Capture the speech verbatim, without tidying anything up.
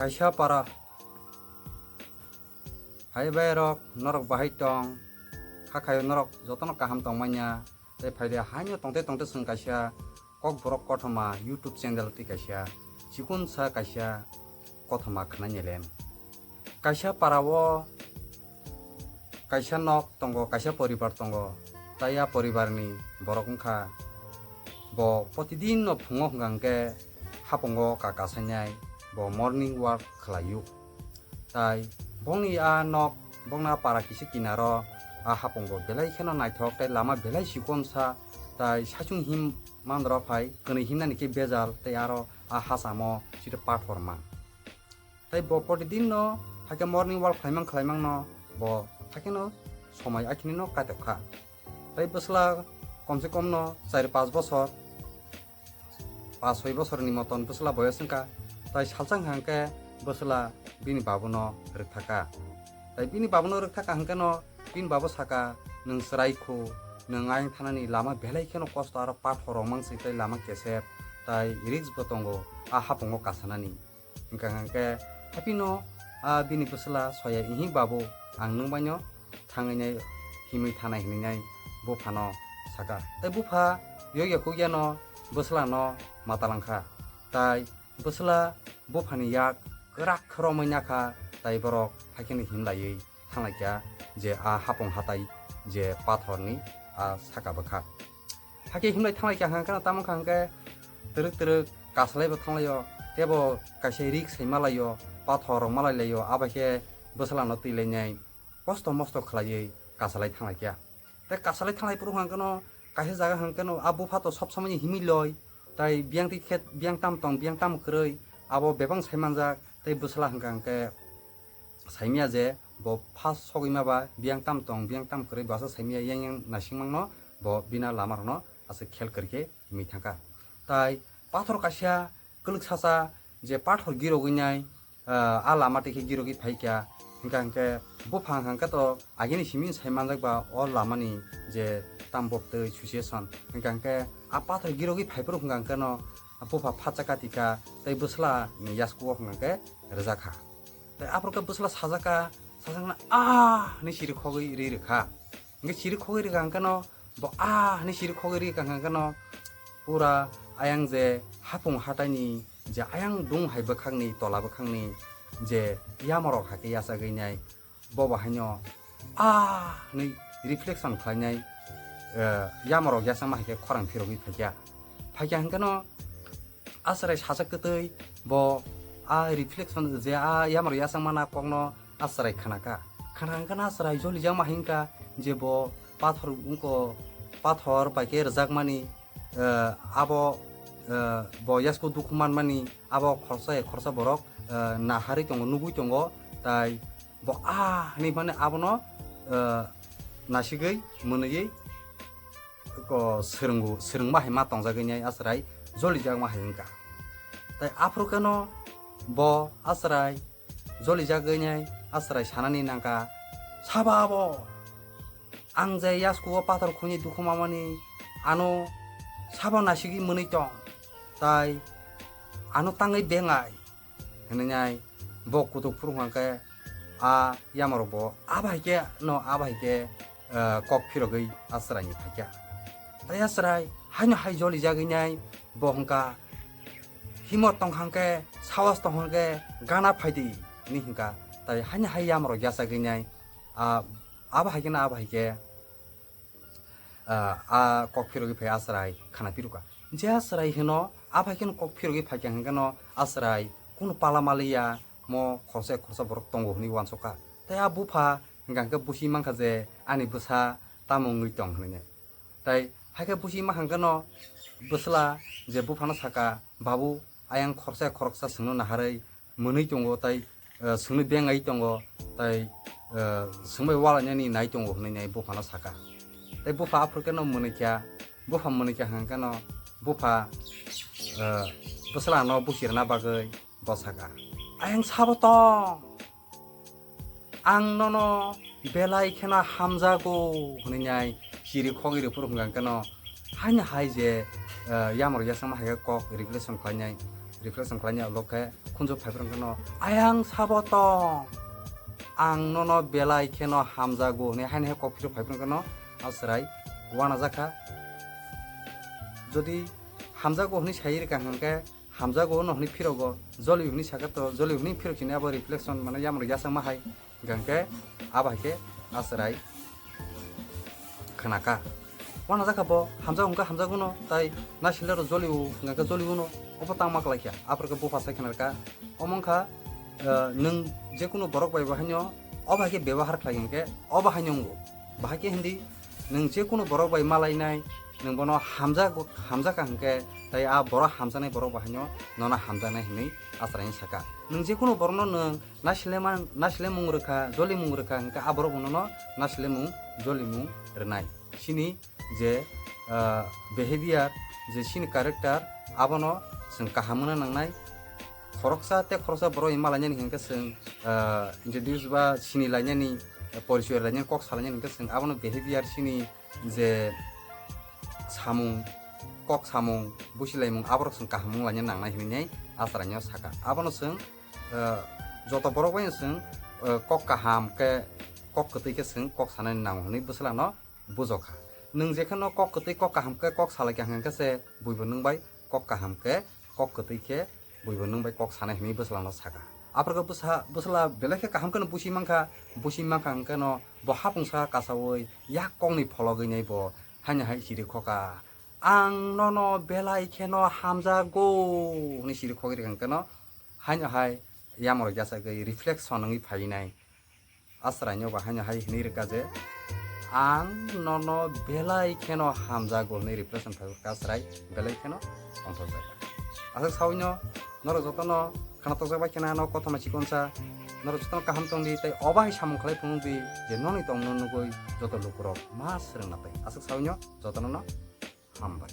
Kaisa para hai bai rok norok bahai tong, kha khayo norok jotono kaham tong manya, tei phaidi haino tongte tongte chwng kaisa Kokborok kothoma YouTube channel tei kaisa chikonsa kaisa kothoma khwnai nelen. Kaisa para o kaisa nok tongo, kaisa poribar tongo, tei a poribarni borok wngkha bo protidin no phungo hwnkha hwnkhe hapungo ka kasainai bo morning walk khlaio. Tai bongni a nok, bongni a para kisa kinaro a hapungo belai kheno naithok tei lama belai chikonsa, tai saichung him mandro phai kwnwi himnani khe bejal tei aro a hachamo site pathor mang. Tai bo protidin no hakhe morning walk khlaimang khlaimang no bo hakheno somoi akhini no kaitok kha. Tai bwsla komse kom no char pas bosor, pas soi bosorni moton bwsla boyos wngkha. Tai salsa wngkha hwnkhe bwsla bini babuno rwkthaka. Tai bini babuno rwkthaka hwnkhe no bini babu saka, "Nwng chwrai khu, nwng ayang thanani lama belai kheno kosto aro pathor rok mangswi tai lama kesep, tai risk bo tongo a hapungo kasanani." Hwnkha hwnkhe haphino a bini bwsla soya, "Ihi babu, ang nwng baino thangwi nai himwi thanai," hwnwi nai buphano saka. Tai bupha yokya kukyano bwslano mata langkha. Tai bwsla buphani yak kwrak khoromwi nakha, tai borok hakheno himlaiwi thanglaikha je a hapung hatai je pathorni a saka bwkha. Hakhe himlai thanglaikha hwnkhe tamo wngkha hwnkhe twrwk twrwk kasalaibo thanglaio, teibo kaisa rik sai malaio, pathor rok malailaio, abo khe bwslano twilainai kosto mosto khlaiwi kasalai thanglaikha. Tei kasalai thanglai phuru hwnkhe no kaisa jaga hwnkhe no a bupha to sob somoi himwi loi, tai biyang twi khe biyang tam tong, biyang tam kwrwi, abo bebak sai manjak. Tei bwsla hwnkha hwnkhe saimya je bo first sogwi ma ba biyang tam tong, biyang tam kwrwi, bwsa saimya yang yang naisingmang no bo bina lama rok no aswk khel kwrwi khe himwi thangkha. Tai pathor kaisa kwlwksacha je pathor girogwi nai, ah, a lama twi khe girogwi phaikha. Hwnkha hwnkhe buphang hwnkhe to agini simi sai manjak ba o lamani je tambok twi situation. Hwnkha hwnkhe a pathor girogwi phaiphuru hwnkha hwnkhe no bupha phatsa katika tei bwsla ni yaskugo hwnkha hwnkhe rwjakha. Tei aphuru khe bwsla sajakha, sajakna ah hinwi siri khogwi ri rwkha. Hwnkhe siri khogwi rwkha hwnkhe no bo ah hinwi siri khogwi rwkha hwnkhe no pura ayang je hapung hataini je ayang dung hai bwkhakni tola bwkhakni je yamorok hakhe yachagwi nai, bo bo haino ah hinwi reflection khlainai, eh, yamorok yachangma hai khe khorang phirogwi phaikha. Phaikha hwnkhe no a chwrai sajak kwtwi bo a reflection je a yamorok yachangmana kokno a chwrai khnakha. Khna hwnkhe no a chwrai jolijakma hai wngkha je bo pathor wngkha, pathor bai khe rwjakmani, eh, abo, eh, bo yasku dukhu manmani abo khoroksa hai khoroksa borok, eh, naharwi tongo, nugwi tongo, tai bo ah hinwi mani abono, eh, nasigwi mwnwi ko swrwngo, swrwngma hai ma tongjagwi nai a chwrai jolijakma hai wngkha. Tai aphuru khe no bo a chwrai jolijagwi nai a chwrai sanani nangkha, "Sabo abo? Ang je yaskugo pathor khuni dukhu mamani ano sabo nasigwi mwnwi tong, tai ano tangwi bengai," hwnwi nai bo kutuk phuru hwnkha khe a yamarok bo abo hai khe no abo hai khe, eh, kok phirogwi a chwraini phaikha. Tai a chwrai haino hai jolijagwi nai bo hwnkha, "Himot tong hwnkhe, sahos tong hwnkhe gana phaidi," hinwi hwnkha. Tai haino hai yamarok yachagwi nai, ah, abo hai khe no abo hai khe, ah, a kok phirogwi phai a chwrai khana phirukha. Je a chwrai hino, a bai kheno kok phirogwi phaikha hwnkhe no a chwrai kunu pala maliya, mo khoroksa khoroksa borok tongo hwnwi uansukha. Tai a bupha hwnkha hwnkhe busi mankha je ani bwsa tamo wngwi tong hwnwi. Tai hakhe busi mankha hwnkhe no bwsla je buphano saka, "Babu, ayang khoroksa khoroksa chwngno naharwi mwnwi tongo, tai, eh, chwngno bengai tongo, tai, eh, chwngbai walainani nai tongo," hwnwi nai buphano saka. Tai bupha aphuru khe no mwnwi kha, bupha mwnwi kha hwnkha khe no bupha, eh, bwsla no busi rwna bagwi bo saka, "Ayang sabo tong? Ang nono belai kheno hamjago," hwnwi nai chiri khogwi rw phuru hwnkha khe no haino hai je, eh, yamrok yasakma hai khe kok reflection khlainai, reflection khlainai ulo khe Kunjo phaibrwng khe no, "Ayang sabo tong, ang nono belai kheno hamjago," hwnwi haino hai kok phiro phaibrwng khe no, a chwrai uanajakha. Jodi hamjago hwnwi sai rwkha hwnkhe, hamjago no hwnwi phirogo, joli hwnwi sakha to, joli hwnwi phirok sini abo reflection mane yamro yasakma hai. Hingkha khe abo hai khe a chwrai khwnakha. Uanajakha bo hamjago hwnkha hamjago no, tai naisile rok joli o hwnkha khe joli o no, obo tangma kwlai kha. Aphuru khe bupha sai khwnarwkha. Omo wngkha, eh, nwng jekunu borok bai bo haino obo hai khe bebahar khlai hwnkhe obo haino wngo. Bahai khe hindi nwng jekunu borok bai malainai, nwng bono hamjago, hamjakha hwnkhe, tai a borok hamjaknai borok bo haino nono hamjaknai hwnwi a chwraino sakha. Nwng jekunu borokno nwng naislemang, naislemung rwkha, jolimung rwkha hwnkhe a borok bonono naislemung, jolimung rwnai. Chini je, ah, behavior, je chini character, abono chwng kaham wngna nangnai. Khoroksa tei khoroksa borok bai malainani hwnkhe chwng, ah, introduce ba sini lainani, porichoi lainani, kok salainani hwnkhe chwng abono behavior chini je samung, kok samung, busilaimung, aborok chwng kaham wng laina nangnai hwnwi a chwraino sakha. Abono chwng, eh, joto borok bai chwng, eh, kok kaham khe, kok kwtwi khe chwng kok sanani nango hwnwi bwswlano bujokha. Nwng jekheno kok kwtwi kok kaham khe kok salaikha hwnkhe se buibo nwng bai kok kaham khe, kok kwtwi khe buibo nwng bai kok sanai hwnwi bwswlano sakha. Aphuru khe bwsa, bwswla belai khe kaham kheno busi mankha, busi mankha hwnkhe no bo hapungsa kasaui yak kokni phologwi nai bo haino hai chiri khoka, "Ang nono belai kheno hamjago," hwnwi chiri khogwi rwkha hwnkhe no haino hai yamorok yachagwi reflection wngwi phaiwi nai. A chwraino bo haino hai hwnwi rwkha je, "Ang nono belai kheno hamjago," hwnwi reflection phaiwi rwkha a chwrai belai kheno tongthokjak. Aswk saui no norok jotono khwnathokjak bai kheno ano kothoma chikonsa norok jotono kaham tongdi tei obo hai samung khlai phunukdi je noni tongmung nugui joto lukurok ma swrwngna pai. Aswk saui no jotono no hambai.